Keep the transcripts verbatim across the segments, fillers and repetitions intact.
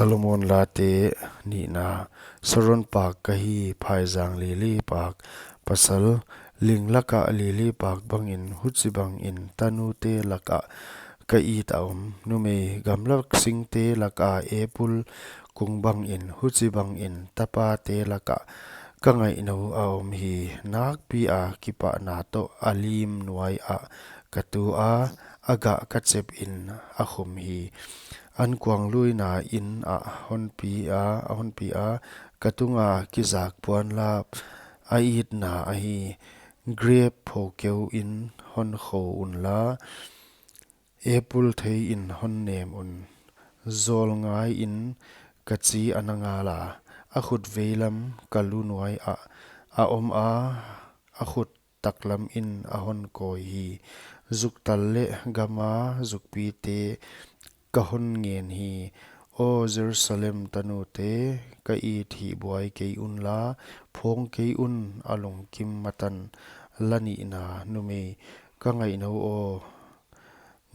Solomon Late nihna. Saron pak ka hi, phaizang lili pak pasal, ling lakah lili pak bangin, huchibangin tanute lakah ka it a om. Numei gamlak singte laka apple kung bangin, huchibangin tapate lakah ka ngaihnou a om hi. Nakpi a kipahna toh a lim nuai ah ka tu a, a gah ka chep in a khum hi. Ankuang luina in ah honpi a, a honpi a, ka tunga kizak puanlap a itna ahi. Grep phokeu in hon khou unla, apple thei in hon nem un. Zawl ngai in ka chi ana ngal a, a khut veilam ka lu nuai ah a om a, a khut taklam in a hon kawi hi. Zuktal leh gama zukpite ka hon ngen hi. Aw Jerusalem tanute, ka it hih buai kei unla, phawng kei un. A lungkim matan la nihna. Numei ka ngaihnou aw,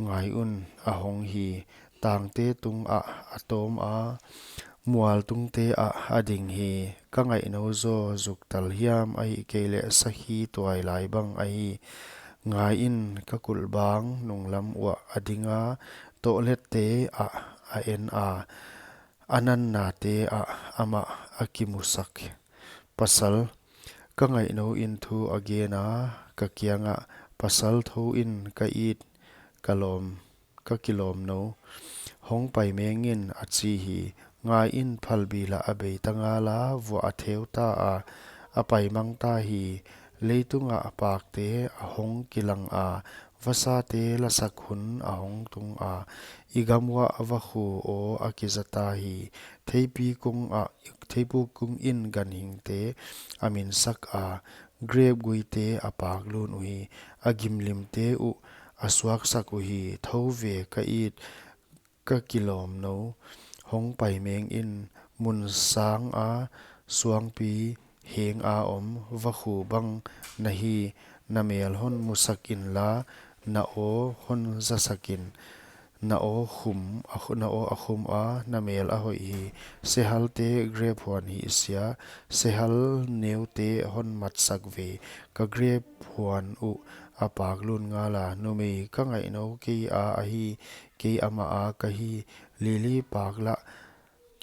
ngai un, a hong hi. Tangte tungah a tawm a, mual tungte ah a ding hi. Ka ngaihnou zaw zuktal hiam, ahihkeileh sakhi tuailai bang ahi. Ngai in, ka kulhbang nunglam uah a ding a, tohlette ah a en a, a nannate ah amah a kimusak. Pasal ka ngaihnou in thu a gen a, ka kiangah, pasal thou in ka it, ka lawm, ka kilawmnou. Hong pai meng in, a chi hi. Ngai in, phalbi lah a bei ta ngal a, vuah a theu ta a, a pai mang ta hi. Leitungah pakte a hong kilang a, vasate lasak hun a hong tung a, i gam uah vakhu aw a kiza ta hi. Theipi kung ah, theipi kung in ganhingte a minsak a, grep guite a paklun uhi. A gimlimte uh a suaksak uhi. Thou ve, ka it, ka kilawmnou. Hong pai meng in, mun sang a, suangpi heng a om, vakhu bang na hi. Na mel hon musak inla, na aw hon zasak in. Na aw khum, a khu-, na aw a khum a, na mel a hoih hi. Sehalte grep huan hihsia, sehal neute hon matsak ve. Ka grep huan uh a paklun ngal a, numei ka ngaihnou kei a ahi, kei amah a ka hi. Lili pak lah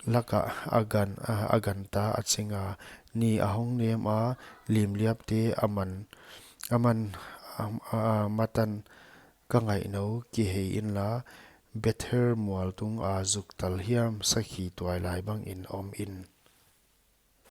lakah a gan, a, a ganta a ching a, ni a hong nem a, limliapte a man, a man, a, a, a matan ka ngaihnou kihei inla, Bethel mual tunga zuktal hiam, sakhi tuailai bangin om in.